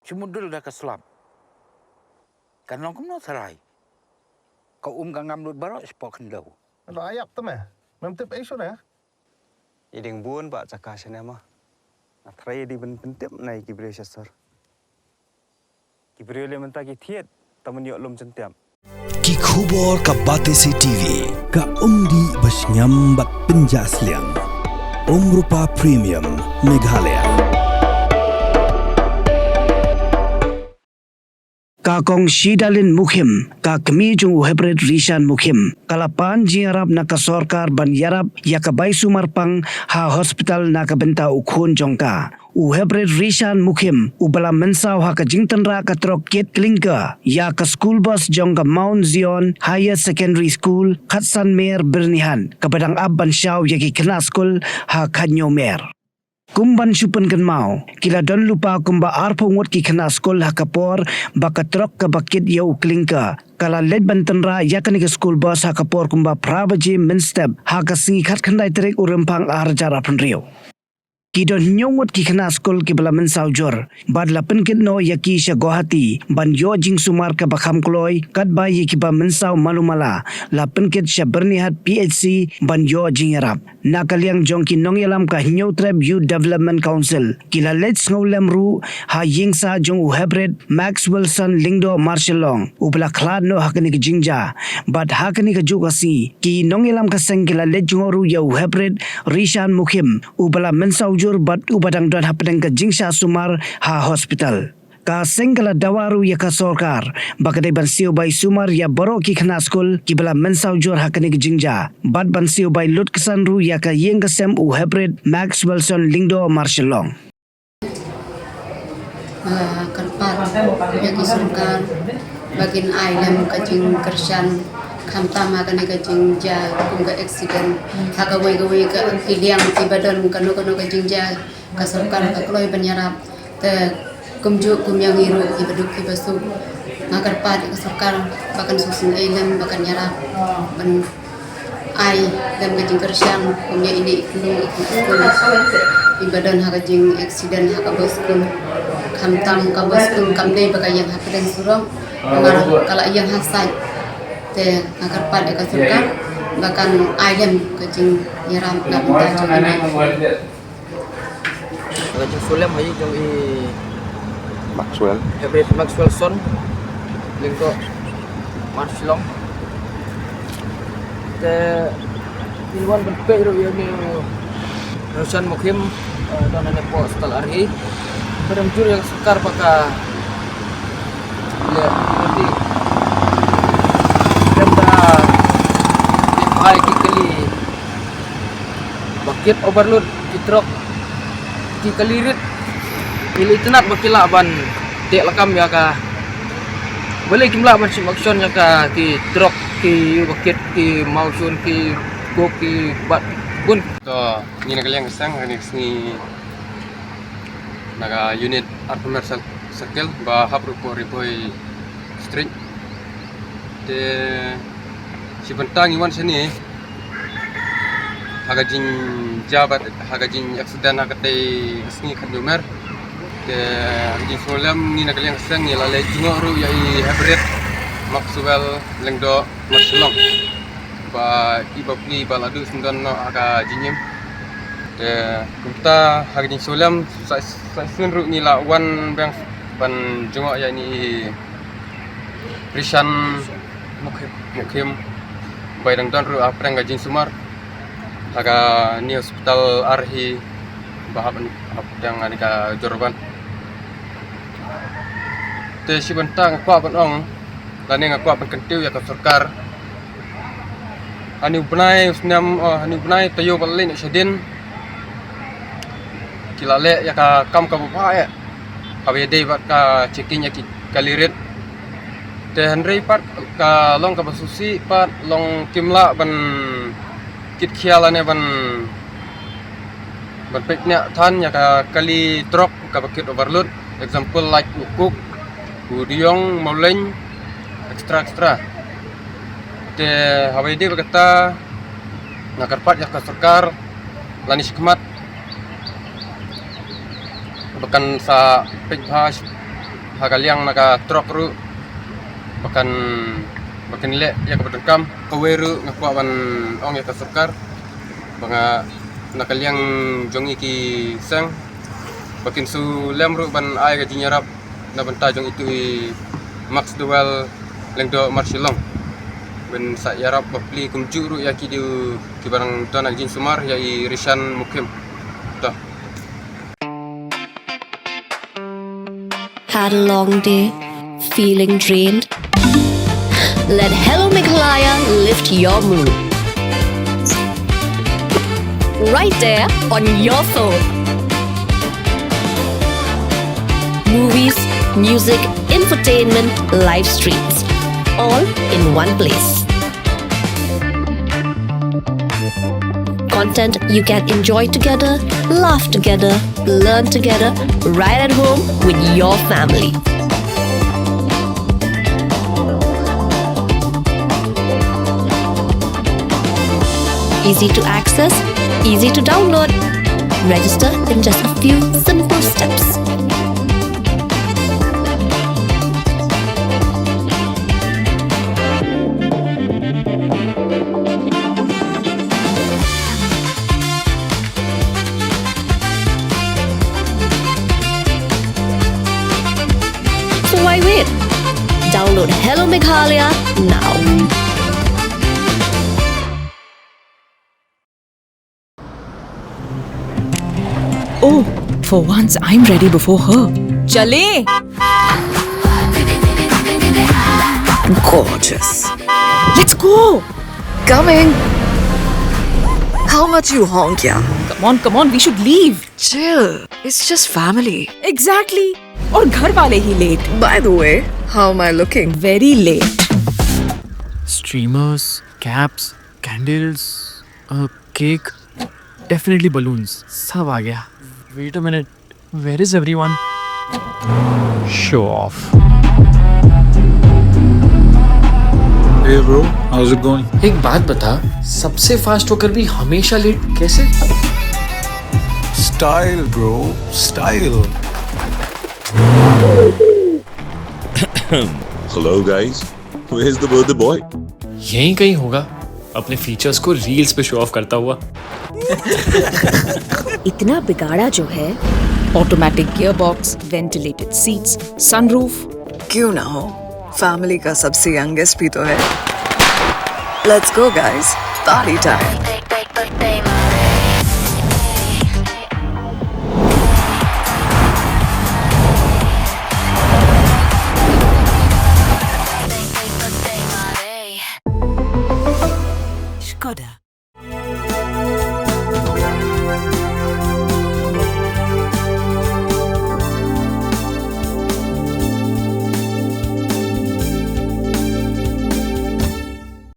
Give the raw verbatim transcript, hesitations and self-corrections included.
Chimudul da ka slap. Kan long kumno tharai. Ka um ka ngam lut baroh shapoh khyndew. Lo ayap te me. Mem tip ei shuh ne. I ding bun ba chaka shane ma. Nga trai di ban pyntip na ki briew sha sor. Ki briew le mynta ki thied ta man ïoh lum jyntiap. Ki khubor ka Batesi T V. Ka umdih ba sngem bad pynjah sliang. Umrupa Premium Meghalaya. Ka Kong Shidalin Mukhim, ka kmie jong u Hybrid Rishan Mukhim, ka la pan jingïarap na ka sorkar ban ïarap ïa ka bai sumar pang ha hospital na ka bynta u khun jong ka. U Hybrid Rishan Mukhim, u ba la mynsaw ha ka jingtynrah ka trok kit klinker ïa ka school bus jong ka Mount Zion Higher Secondary School, Khatsan Mer, Byrnihat, ka ba dang ap ban shaw ïa ki khynnah skul ha Khatnyo Mer. Kum ban shu pynkynmaw, ki la don lypa kumba arphew ngut ki khynnah skul ha ka por ba ka trok ka ba kit ïa u klinker ka la leit ban tynrah ïa kane ka school bus ha ka por kumba phra baje mynstep ha ka sngi khatkhyndai tarik u Rymphang ar hajar arphew hynriew. Ki don hynñiew ngut ki khynnah skul ki ba la mynsaw jur bad la pynkit noh ïa ki sha Guwahati ban ïoh jingsumar ka ba kham kloi katba ïa ki ba mynsaw malu mala la pynkit sha Byrnihat P H C ban ïoh jingïarap. Na ka liang jong ki nongïalam ka Hynñiewtrep Youth Development Council, ki la leit sngewlem ruh ha ïing sah jong u Hybrid Max Wilson Lyngdoh Marshallong, u ba la khlad noh ha kane ka jingjia. Bad ha kane ka juh ka sngi, ki nongïalam ka seng ki la leit jngoh ruh ïa u Hybrid Rishan Mukhim, u ba la mynsaw jur bad u ba dang don hapdeng ka jingshah sumar ha hospital. Ka seng ka la dawa ruh ïa ka sorkar ba ka dei ban siew bai sumar ïa baroh ki khynnah skul ki ba la mynsaw jur ha kane ka jingjia bad ban siew bai lut ksan ruh ïa ka ïing ka sem u Hybrid Max Wilson Lyngdoh Marshallong. Ah, kyrpad ïa ki sorkar ba kin ai lem ka jingkyrshan khamtam ha kane ka jingjia kum ka accident ha kawei kawei ka ki liang ki ba don kano kano ka jingjia. Ka sorkar ka kloi ban ïarap te kumjuh kum ïa ngi ruh ki ba duk ki ba suk. Nga kyrpad ïa ka sorkar ba kan suk sngewlem ba kan ïarap ban ai lem ka jingkyrshan kum ïa ine i khynnah skul i ba don ha ka jing accident ha ka bus skul. Khamtam ka bus skul kam dei ba ka ïeng ha pdeng surok, namar ka la ïeng ha sait. Te nga kyrpad ïa ka sorkar ba kan ai lem ka jingïarap na bynta jong ine. Ka jingsngewlem ha ïing jong i Maxwell. Hybrid Maxwell Son Lyngdoh Marshallong. Te ngin wan ban peit ruh ïa une u Rishan Mukhim, eh, don hangne hapoh hospital ar hi. Te ngam jur ïa ka sorkar ba ka leh, leh, leh ba ki kali ba kit overload ki trok, ki kali rit, ki la itynnad ba ki lah ban teh lakam ïa ka. Balei kim lah ban shim action ïa ka ki trok ki ba kit ki mawshun ki kuk ki bat bun. To, ngi na ka liang ka seng, ngi sngi na ka unit arphew mer circle ba hap ruh ko Ri Bhoi Street. Te shi bynta ngi wan shane ha ka jingjia bad ha ka jing accident ha katei ka sngi Khatnyo Mer. Te ha ka jingsngewlem ngi na ka liang ka seng ngi la leit jngoh ruh ïa i Hybrid Maxwell Lyngdoh Marshallong ba i bapli ba la duh syndon noh ha ka jingim. Te kumta ha ka jingsngewlem sa, sa shisien ruh ngi la wan biang ban jngoh ïa ine i Rishan Mukhim, Mukhim ba i dang don ruh hapdeng ka jingsumar ha kane ka hospital ar hi ba hap, hapdeng kane ka Jorabat. Te shi bynta nga kwah ban ong lane nga kwah ban kyntiew ïa ka sorkar. Hane u bnai u snem, eh, hane u bnai taïew ba la leit noh shadien ki la leh ïa ka kam kaba bha eh, kaba ïadei bad ka checking ïa ki kali rit. Te hynrei pat ka long kaba sngewsih pat long kim lah ban kit khia lane ban, ban peit ne than ïa ka kali trok kaba kit overload, example like u kuk, u diong, mawleng, extra extra. Te haba ïadei bad kata nga kyrpad ïa ka sorkar lane shi khmat ba kan sa peit bha Ha ka liang na ka trok ruh ba kan, ba kin leh ïa kaba donkam. Kawei ruh nga kwah ban ong ïa ka sorkar ba nga, na ka liang jong i ki seng, ba kin shu lem ruh ban ai ka jingïarap na bynta jong itu i Max Dewel Lyngdoh Marshillong, ban sa ïarap bapli kumjuh ruh ïa ki dei kiba dang don ha ka jingsumar, ïa i Rishan Mukim. To. Had a long day? Feeling drained? Let Hello Meghalaya lift your mood. Right there on your phone. Movies, music, infotainment, live streams, all in one place. Content you can enjoy together, laugh together, learn together, right at home with your family. Easy to access, easy to download. Register in just a few simple steps. So why wait? Download Hello Meghalaya now. Oh, for once I'm ready before her. चले। Gorgeous. Let's go. Coming. How much you honk, yeah? Come on, come on, we should leave. Chill. It's just family. Exactly. और घर वाले ही late. By the way, how am I looking? Very late. Streamers, caps, candles, a cake, definitely balloons. सब आ गया. Wait a minute. Where is everyone? Show off. Hey bro, how's it going? एक बात बता, सबसे फास्ट होकर भी हमेशा लेट कैसे? Style bro, style. Hello guys, where's the birthday boy? यहीं कहीं होगा, अपने फीचर्स को रील्स पे शो ऑफ करता हुआ. इतना बिगाड़ा जो है. Automatic gearbox, ventilated seats, sunroof. क्यों ना हो, फैमिली का सबसे यंगेस्ट भी तो है. Let's go guys, party time. Skoda.